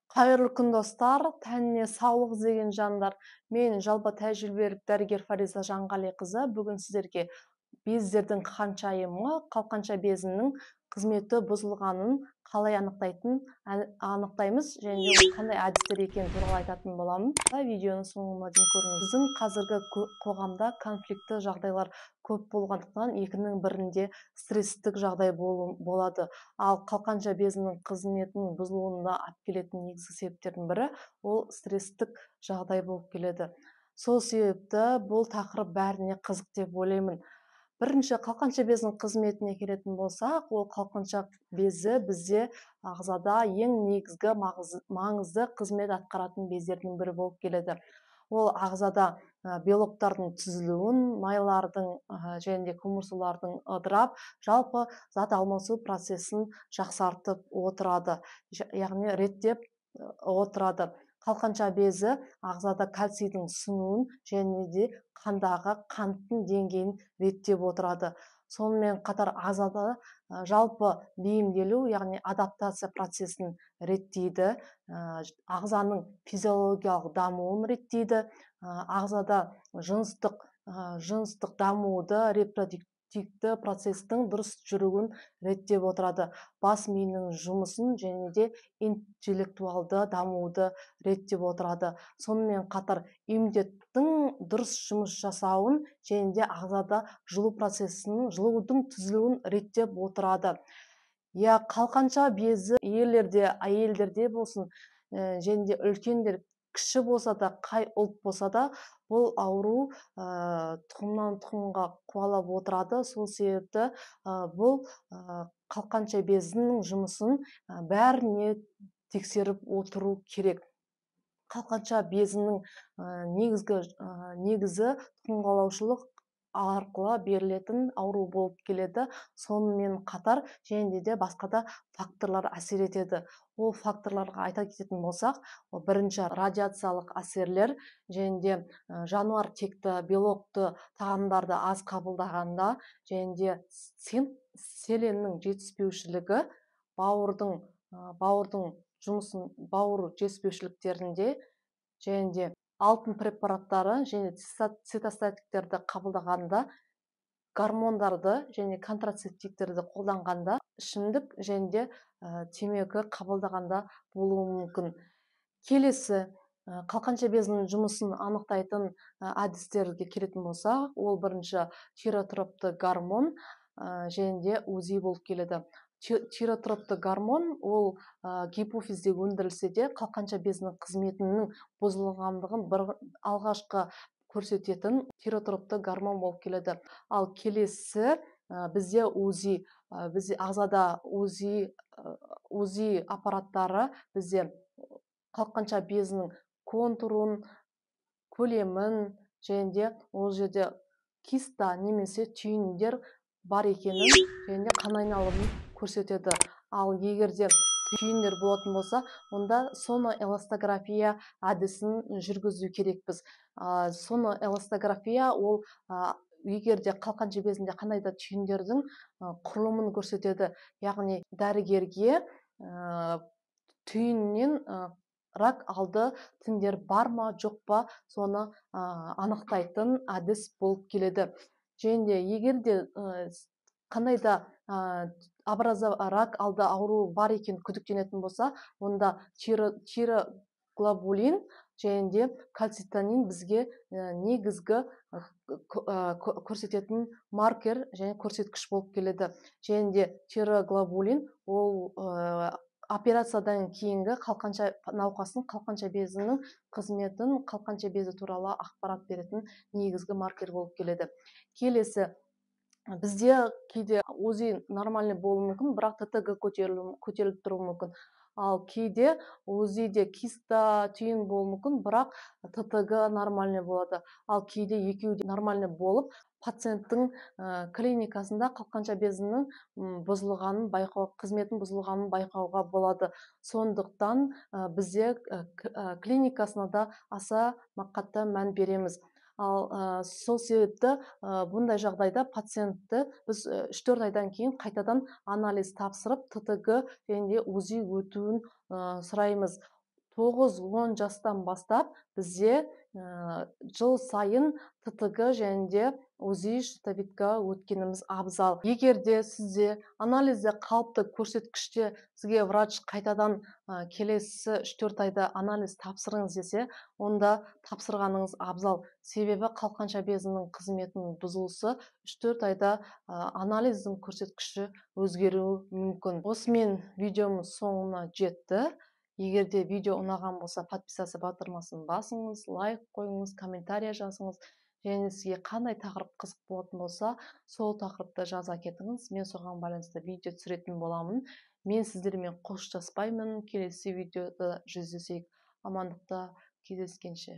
Қайырлы күн, достар, тәніне саулық іздеген жандар. Мен жалпы тәжірибелік дәрігер Фариза Жанғалиқызы. Бүгін сіздерге бездердің қаншайымы, қалқанша безінің қызметі бұзылғанын қалай анықтаймыз және ол қандай әдістер екені туралы айтатын боламын. Видеоның соңына дейін көріңіз. Біздің қазіргі қоғамда конфликтті жағдайлар көп болғандықтан екінің бірінде стресстік жағдай болады. Ал қалқанша безінің қызметінің бұзылуына алып келетін негізгі себептердің бірі ол стресстік жағдай болып келеді. Сол себепті бұл тақырып бәріне қызық деп ойлаймын. Бірінші, қалқанша безінің қызметіне келетін болсақ, ол қалқанша безі бізде ағзада ең негізгі маңызды қызмет атқаратын бездердің бірі болып келеді. Ол ағзада белоктардың түзілуін, майлардың және де көмірсулардың ыдырап, жалпы зат алмасу процесін жақсартып отырады, яғни реттеп отырады. Қалқанша безі ағзада кальцийдің сіңуін және де қандағы қанттың деңгейін реттеп отырады. Сонымен қатар ағзада жалпы бейімделу, яғни адаптация процесін реттейді, ағзаның физиологиялық дамуын реттейді, ағзада жыныстық дамуды, репродуктивті процестің дұрыс жүруін реттеп отырады, бас миының жұмысын және де интеллектуалды дамуды реттеп отырады. Сонымен қатар иммунитеттің дұрыс жұмыс жасауын және де ағзада жылу процесінің, жылудың түзілуін реттеп отырады. Қалқанша безі ерлерде, әйелдерде болсын, және де үлкендер, кіші болса да, қай ұлт болса да, бұл ауру тұқымнан тұқымға қуалап отырады. Сол себепті бұл қалқанша безінің жұмысын бәріне тексеріп отыру керек. Қалқанша безінің негізі тұқым қуалаушылық арқылы берілетін ауру болып келеді. Сонымен қатар және де басқа да факторлар әсер етеді. Ол факторларға айта кететін болсақ, ол бірінші радиациялық әсерлер және де жануар текті белокты тағамдарды аз қабылдағанда және де цинк, селеннің жетіспеушілігі, бауырдың жұмысын, бауыр жетіспеушіліктерінде және де алтын препараттары және цитостатиктерді қабылдағанда, гормондарды және контрацептивтерді қолданғанда, ішімдік және де темекі қабылдағанда болуы мүмкін. Келесі, қалқанша безінің жұмысын анықтайтын әдістерге келетін болсақ, ол бірінші тиротропты гормон және де УЗИ болып келеді. Тиротропты гормон ол гипофизде өндірілсе де, қалқанша безінің қызметінің бұзылғандығын бір алғашқы көрсететін тиротропты гормон болып келеді. Ал келесі, бізде УЗИ, бізде ағзада УЗИ аппараттары бізде қалқанша безінің контурын, көлемін және де ол жерде киста немесе түйіндер бар екенін және де қан айналымын көрсетеді. Ал егер де түйіндер болатын болса, онда соноэластография әдісін жүргізу керекпіз. Соноэластография ол, егер де қалқанша безінде қандай да түйіндердің құрылымын көрсетеді. Яғни дәрігерге түйіннен рак алды тіндер бар ма, жоқ па, соны анықтайтын әдіс болып келеді. Және де егер де қандай да рак алды ауру бар екен күдіктенетін болса, онда тироглобулин және де кальцитонин бізге негізгі көрсететін маркер және көрсеткіш болып келеді. Және де тироглобулин ол операциядан кейінгі қалқанша науқастың қалқанша безінің қызметін, қалқанша безі туралы ақпарат беретін негізгі маркер болып келеді. Келесі, бізде кейде УЗИ нормальный болуы мүмкін, бірақ ТТГ көтеріліп тұруы мүмкін. Ал кейде УЗИде киста, түйін болуы мүмкін, бірақ ТТГ нормальный болады. Ал кейде екеуі де нормальный болып, пациенттің клиникасында қалқанша безінің бұзылғанын байқау, қызметін бұзылғанын байқауға болады. Сондықтан бізде клиникасына да аса қатты мән береміз. Ал сол себепті бұндай жағдайда пациентті біз үш-төрт айдан кейін қайтадан анализ тапсырып, ТТГ және де УЗИ өтуін сұраймыз. 9-10 жастан бастап бізде жыл сайын ТТГ және де УЗИ щитовидка өткеніміз абзал. Егер де сізде анализде қалыпты көрсеткіште, сізге врач қайтадан келесі 3-4 айда анализ тапсырыңыз десе, онда тапсырғаныңыз абзал. Себебі қалқанша безінің қызметінің бұзылысы 3-4 айда анализдің көрсеткіші өзгеруі мүмкін. Осымен видеомыз соңына жетті. Егер де видео ұнаған болса, подписаться батырмасын басыңыз, лайк қойыңыз, комментарий жазыңыз. Және сізге қандай тақырып қызық болатын болса, сол тақырыпты жаза кетіңіз. Мен соған байланысты видео түсіретін боламын. Мен сіздермен қоштаспаймын. Келесі видеода жүздесейік. Амандықта кездескенше.